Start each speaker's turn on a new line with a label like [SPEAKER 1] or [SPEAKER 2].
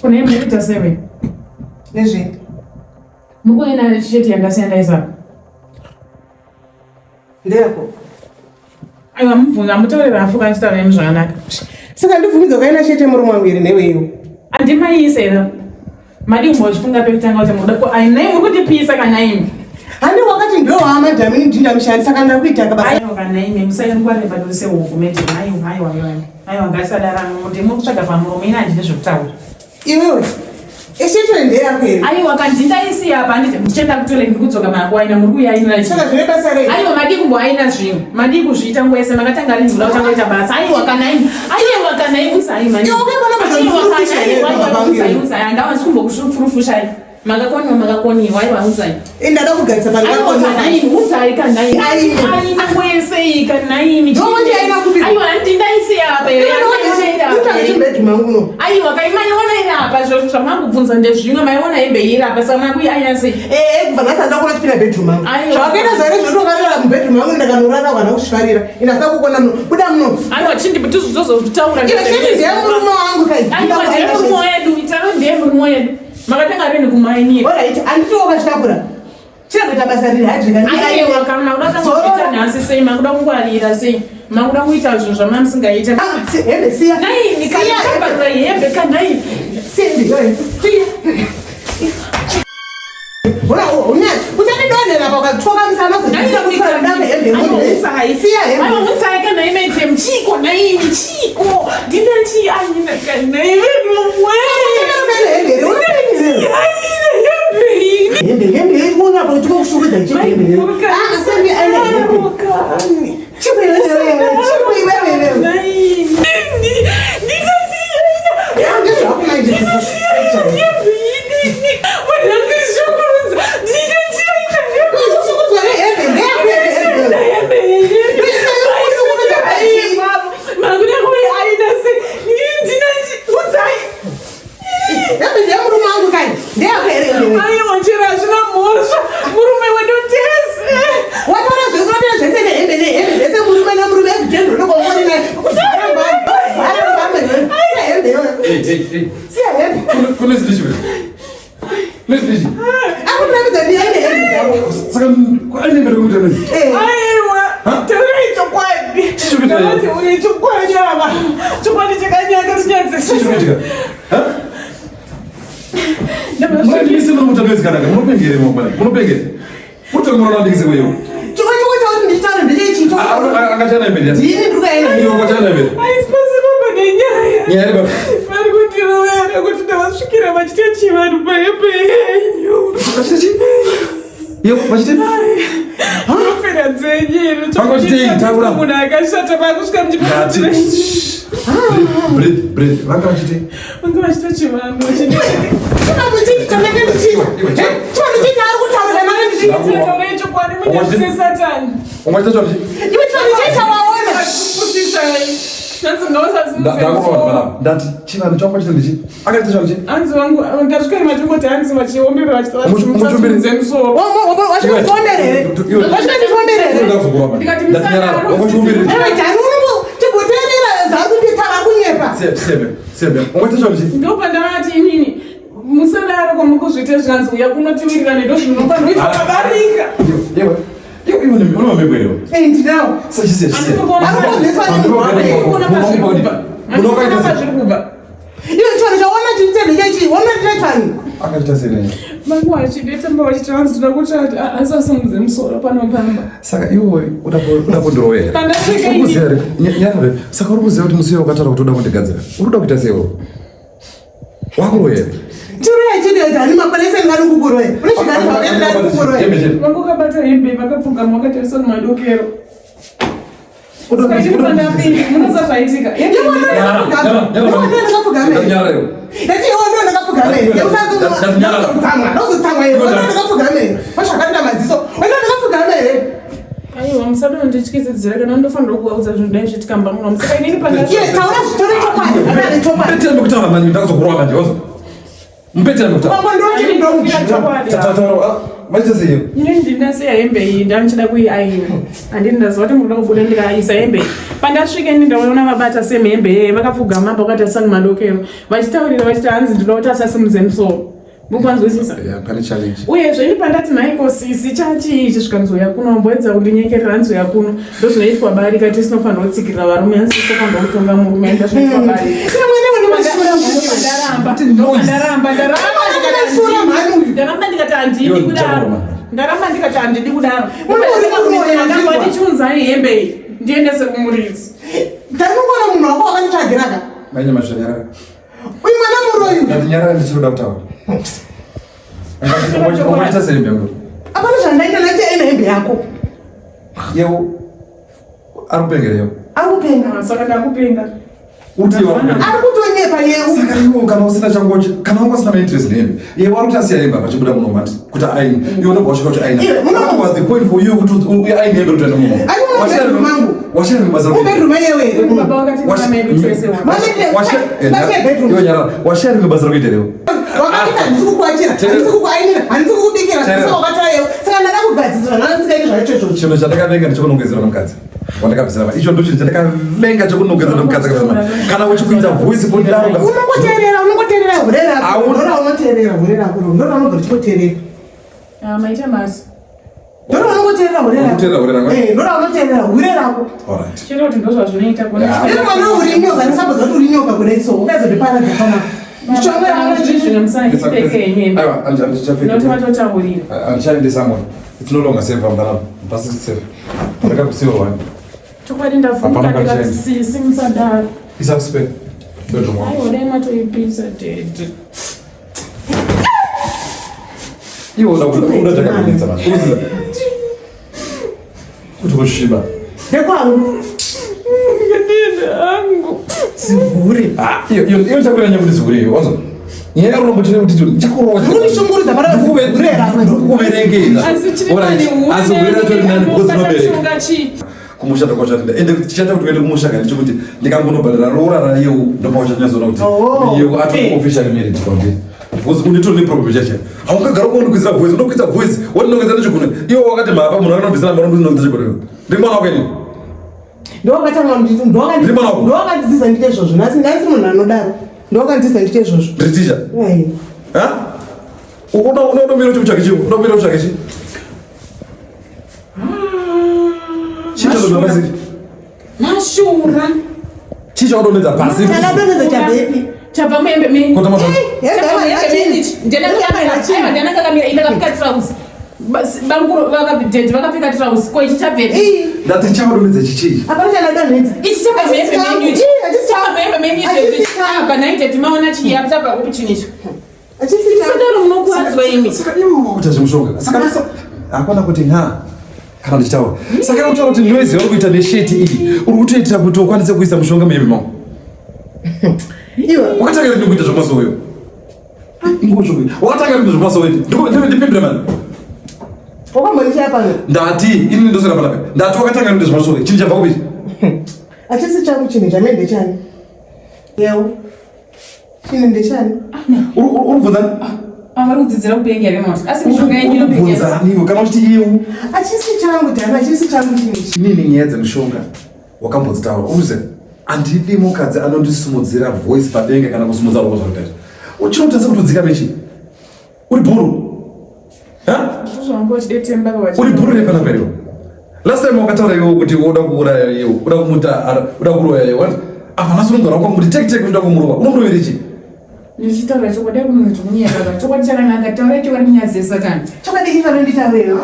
[SPEAKER 1] Kune imwe ita sewe.
[SPEAKER 2] Nezve.
[SPEAKER 1] Mukuenda chete yandasiya ndaisa.
[SPEAKER 2] Ndeyako.
[SPEAKER 1] Aiwa mubvunza mutaure rafu kana chitaura nemi zvakanaka.
[SPEAKER 2] Saka ndibvumidza ukaenda chete murume wangu here newe iwe.
[SPEAKER 1] Andimaise here. Madi umbozvifunga pekutanga kuti muda ko ai nai muri kundipisa kana imi.
[SPEAKER 2] Handi wakati ndiwe wamadam ini ndinda mushandi saka ndakuita kabasa.
[SPEAKER 1] Aiwa kana imi musaingwarire paduri sehuku madam aiwa aiwa aiwa. Aiwa ngatisadarano ndimi kutsvaga pamuromo ini handidi zvekutaura.
[SPEAKER 2] Iwewe Eshitwe ndeyako here?
[SPEAKER 1] Aiwa kandindaisiya apa handiti ndichienda kutoilet ndiri kudzoka makuaina muri kuyaina.
[SPEAKER 2] Saka zvine basa rei?
[SPEAKER 1] Aiwa madii kumboaina zvinhu. Madii kuzviita nguva yese makatanga rini kuda kutanga kuita basa. Aiwa kana imi. Aiwa kana imi usai mani.
[SPEAKER 2] Iwe ukaona basa
[SPEAKER 1] rifurufusha here baba vangu? Aiwa usai andawa sikumbokufurufushai. Makakoniwa makakoniwa aiwa usai.
[SPEAKER 2] Ndada kugadzisa pano.
[SPEAKER 1] Aiwa kana imi usai kana imi. Aina kwese iyi kana imi.
[SPEAKER 2] Ndokuti aina kupi?
[SPEAKER 1] Aiwa ndindaisiya apa here. Aiwa kaimaiona iri apa zviro zvamangubvunza ndezvimwe maiona hembe iri apa saka makuiaina sei?
[SPEAKER 2] Eh, kubva nhasi handida kuona chipinda bedroom mangu. Zvawakaita zvaire zvotokarara mubedroom mangu ndakanorara kana kuzvifarira. Ina saka kukona muno. Buda muno.
[SPEAKER 1] Aiwa chindi tizozozvitaura.
[SPEAKER 2] Ina chindi ndiye murume wangu kai.
[SPEAKER 1] Aiwa ndiye murume wedu. Itaro ndiye murume wedu. Makatanga rini kumainira?
[SPEAKER 2] Alright, anditi wakazvitakura. Chinoita basa riri hajika.
[SPEAKER 1] Aiwa kana uda kuita nhasi sei makuda kungwarira sei makuda kuita zvinhu zvamamusingaita.
[SPEAKER 2] Ah, hembe siya.
[SPEAKER 1] Nai nikabharura hembe kanai.
[SPEAKER 2] Siya hembe. Siya. Hona unyati uchandidonhera pa ukatyoka musana
[SPEAKER 1] uzokuita
[SPEAKER 2] hembe siya hembe.
[SPEAKER 1] Aiwa mutsai kana ime tem chiko nai chiko. Ndinati aina kana ime mwe.
[SPEAKER 2] Hembe hembe ikuona pa uchiko kushurudza chiko hembe. Ah send me aina hembe. Chiko iwe chiko iwe wewe. Ndizvako manje.
[SPEAKER 1] Aiwa chero hazvina mhosva murume wedu tese
[SPEAKER 2] wataura zvese wataura zvese nehembe nehembe zvese murume nemurume
[SPEAKER 1] Aiwa taurai chokwadi uye chokwadi ava chokwadi chakanyanya tinyadzisa Vari kundirovera kuti ndavasvikira vachiita chivanhu pahembe yenyu. Fera dzenyu here? Munhu akashata vakusvika muchipatara. Vanga vachiita chivanhu vachiita chokwadi munyadzise satani.
[SPEAKER 3] Ndati chivanhu changu chita ndichi akaita chivanhu chi
[SPEAKER 1] hanzi vangu ndasvika machingoti hanzi vachiombera vachitaura musoro ndikati ndopandavati inini musadaro kwamuri kuzviita zvikanzi uya kunotiwirirane ndozvinofanira kuita kabarika Vangu vachidetamba vachiti vanzi toda kuti asasimudze musoro pano pamba.
[SPEAKER 3] Saka iwe uda kundirowa here?
[SPEAKER 1] Pandasvika ini.
[SPEAKER 3] Nyarare. Saka uri kuziva kuti musi wakataura kuti uda kundigadzira. Uri kuda kuita sei iwe? Wakuroya here?
[SPEAKER 2] Chiroya chidedza ani makore ese ndingadi kukuroya. Une chigari zvakati ndingadi kukuroya.
[SPEAKER 1] Vangu vakabata hembe vakapfugama vakatarisa kumadokero. Munoziva zvaitika. Aiwa musadondityisidzira kana ndofanira kuvaudza zvinhu dai zvichiitika mumba muno. Saka inini
[SPEAKER 2] pandataura zvitori chokwadi.
[SPEAKER 3] Chokwadi. Kutaura manje ndakuzokurova manje wazo. Mupetera nokutaura.
[SPEAKER 2] Pamwe ndoti ndomudya.
[SPEAKER 3] Taura. Maita sei?
[SPEAKER 1] Ini ndinasiya hembe iyi ndanichida kuiaina. Handini ndaziva kuti munoda kubuda ndikaisa hembe iyi. Pandasvika ini ndaona vabata same hembe yeye vakapfugama apa vakaita sangu madokero. Vachitaurira vachiti hanzi ndinoda kuti asasimudze musoro. Mukanzwisisa?
[SPEAKER 3] Yeah, pane challenge.
[SPEAKER 1] Uyezve ini pandati nhaiko sisi chachii ichi zvikanzi uya kuno wamboedza kundinyekerera hanzi uya kuno ndozvinoitwa barika tisinofanirwa kutsikirira varume hanzi tisinofanirwa kutonga murume enda zvinoitwa barika.
[SPEAKER 2] Mwana wene mashura
[SPEAKER 1] Ndaramba,
[SPEAKER 3] Noise.
[SPEAKER 1] ndaramba, ndaramba,
[SPEAKER 2] Mashura mhani uyu.
[SPEAKER 1] ndaramba ndikati handidi
[SPEAKER 3] Yo,
[SPEAKER 1] kudaro.
[SPEAKER 3] Jaboma.
[SPEAKER 1] Ndaramba ndikati handidi kudaro.
[SPEAKER 2] Mwana uri muroyi,
[SPEAKER 1] Ndakati chiunzai hembe iyi ndiendese kumuridzi.
[SPEAKER 2] Ndakangona munhu wako wakanditsvagira ka.
[SPEAKER 3] Mainye mashanyarara.
[SPEAKER 2] Uyu mwana muroyi.
[SPEAKER 3] Ndati nyarara ndichinoda kutaura. Ungaita sei mbyangu?
[SPEAKER 2] Apana zvandaita ndati aina hembe yako.
[SPEAKER 3] Yeu ari kupengera yeu.
[SPEAKER 2] Ari kupenga.
[SPEAKER 1] Saka ndakupenga.
[SPEAKER 3] Uti yeu ari kupenga.
[SPEAKER 2] Ari kutonyepa yeu.
[SPEAKER 3] Saka iwe kana usina changu kana wanga usina mainterest nehembe. Iye wari kuti asiya hembe apa achibuda muno mati kuti aine. Iwe unobva wasvika kuti aina.
[SPEAKER 2] Iwe, muno-
[SPEAKER 3] What was the point for you kuti uye aine hembe kuti aine muno?
[SPEAKER 2] Ari muno bedroom mangu.
[SPEAKER 3] Washaya rimwe basa.
[SPEAKER 2] Mubedroom yewe here muno.
[SPEAKER 1] Baba vakati mama yedu tese wa.
[SPEAKER 3] Iwe nyarara. Washaya rimwe basa rekuita leo.
[SPEAKER 2] Wakati handisi kukuachira, handisi kukuainira, handisi kukubikira, handisi wakataura yeu. Saka ndada kugadzirisa zvandandisikaiti zvacho izvozvo.
[SPEAKER 3] Chinhu chandakavenga ndechekunongedzera nomukadzi wandakabvisira mari. Icho ndochinhu chandakavenga chekunongedzera nomukadzi akabvisira mari. Kana uchikuita voice kudaro
[SPEAKER 2] Unongoteerera, unongoteerera hure rako.
[SPEAKER 3] Auna-
[SPEAKER 2] Ndora unoteerera hure rako. Ndora unobva uchingoteerera.
[SPEAKER 1] Ah, maita masi.
[SPEAKER 2] Ndora unongoteerera hure rako.
[SPEAKER 3] Unoteerera hure rako?
[SPEAKER 2] Eh, ndora unoteerera hure rako.
[SPEAKER 3] Alright.
[SPEAKER 1] Chero kuti ndozvazvinoita kuona.
[SPEAKER 3] Yeah.
[SPEAKER 2] Iri mwana uri nyoka, ndisabodza kuti uri nyoka kudai so. Ukazondiparadza panapa. Mishonga yako
[SPEAKER 1] Zvino musaipfeke henyu hembe.
[SPEAKER 3] Aiwa, handichapfeki.
[SPEAKER 1] Noti vatotaurira.
[SPEAKER 3] Handichaendesa mwana. It's no longer safe pambarapa. Pasiri safe. Ndakakusiwa wani.
[SPEAKER 1] Chokwadi ndavhunduka
[SPEAKER 3] Hapana
[SPEAKER 1] ndikati
[SPEAKER 3] kachena.
[SPEAKER 1] sisi musadaro.
[SPEAKER 3] Isa kuspare. Bedroom wangu.
[SPEAKER 1] Aiwa dai matoipisa tete.
[SPEAKER 3] Iwe uda uda chakakunetsa manje. Uziza. Kuti kusviba.
[SPEAKER 2] ndekwangu.
[SPEAKER 1] Ndini hangu.
[SPEAKER 2] Zigure.
[SPEAKER 3] Ah, iyo iyo iyo chakurira nyakuti zigure iyo. Wanzo. Nyaya yarombo tine kuti chakurova.
[SPEAKER 2] Uri kushungurudza pana hure rako.
[SPEAKER 3] Ndikuverengera.
[SPEAKER 1] Asi chiri
[SPEAKER 3] Alright.
[SPEAKER 1] nani
[SPEAKER 3] Asi hure racho riri nani because rinobereka.
[SPEAKER 1] Muchunga chii?
[SPEAKER 3] Kumusha ndokwachatinda. Ende chichaita kuti uende kumusha kani chekuti ndikangonobhadhara roora rayeu ndopauchanyazoona kuti
[SPEAKER 2] Oh.
[SPEAKER 3] yeu ato officially married kwandiri. Because unetori neproblem chacho. Haungagara unokwizira voice, unokwidza voice, wondinongedza nechigunwe. Iwe wakati mhapa munhu akanobvisira mari ndinongedza chigunwe. Ndiri mwana wako ini.
[SPEAKER 2] Ndowakatanga nditi
[SPEAKER 3] Ndiri mwana wako.
[SPEAKER 2] ndowakandidzidzisa ndiite izvozvo. Nhasi nhasi munhu anodaro. Ndowakandidzidzisa ndiite izvozvo.
[SPEAKER 3] Ndiri ticha.
[SPEAKER 2] Eh.
[SPEAKER 3] Ha? Unoda unomira kuti utsvake chii? Unomira utsvake chii? Chii chadonhedza pasi?
[SPEAKER 1] Mashura.
[SPEAKER 3] Chii chadonhedza pasi?
[SPEAKER 2] Chakadonhedza chabvepi?
[SPEAKER 1] Chabva muhembe menyu.
[SPEAKER 3] Kota mazvo.
[SPEAKER 2] Hembe
[SPEAKER 1] Chabva muhembe menyu ichi. Ndiani akakamira? Aiwa ndiani akakamira? Ini ndakapfeka trouse. Bamukuru vakadhedhi vakapfeka trouse. Ko ichi chabvepi?
[SPEAKER 2] Ii.
[SPEAKER 3] Ndati chadonhedza chichii?
[SPEAKER 2] Hapana chanadonhedza.
[SPEAKER 1] Ichi chabva muhembe menyu ichi.
[SPEAKER 2] Ii, hachisi
[SPEAKER 1] Chabva muhembe menyu ichi.
[SPEAKER 2] Hachisi changu.
[SPEAKER 1] Apa nhai dhedhi maona chii? Apa chabva kupi chinhu ichi?
[SPEAKER 2] Hachisi changu.
[SPEAKER 1] Musadaro munokuwadzwa imi.
[SPEAKER 3] Saka iwe wakuita zvemushonga. Saka ndisa hakuna kuti nha kana ndichitaura. Saka uri kutaura kuti noise yauri kuita nesheti iyi uri kutoitira kuti ukwanise kuisa mushonga muhembe mangu.
[SPEAKER 2] Iwe.
[SPEAKER 3] Wakatanga rini kuita zvemasowe? Ingoshonga. Wakatanga rini zvemasowe? Ndipindure mani.
[SPEAKER 2] Wakambondishaya pano.
[SPEAKER 3] Ndati ini ndosera panapa. Ndati wakatanga rini zvemasowe? Chinhu chabva kupi?
[SPEAKER 2] Hachisi changu chinhu chamene ndechani. Yeu. Chinhu ndechani.
[SPEAKER 3] Uri kubvunzani?
[SPEAKER 1] Ah, vari kudzidzira kupenga here moti? Asi mishonga yenyu inopengesa.
[SPEAKER 3] Kubvunzani iwe kana uchiti iwe.
[SPEAKER 2] Hachisi changu Dhani, hachisi changu chinhu ichi.
[SPEAKER 3] Inini nyaya dzemushonga wakambodzitaura uze handidi mukadzi anondisimudzira voice padenga kana kusimudza ruoko zvakuita izvi. Uchinotadza kuti udzikame chii? Uri bhuru. Ha?
[SPEAKER 1] Zvanga uchidetemba
[SPEAKER 3] Uri bhuru repanapa iwe. Last time wakataura iwe kuti unoda kuuraya iwe, uda kumuta, uda kuroya iwe. What? Apa nhasi unogara wakamuti take take unoda kumurova. Unomurovera chii?
[SPEAKER 1] Ndichitaura chokwadi kunonzi kunyeka. Chokwadi chakanaka taura chokwadi munyadzi yesatani.
[SPEAKER 2] Chokwadi chii chanonditaurira?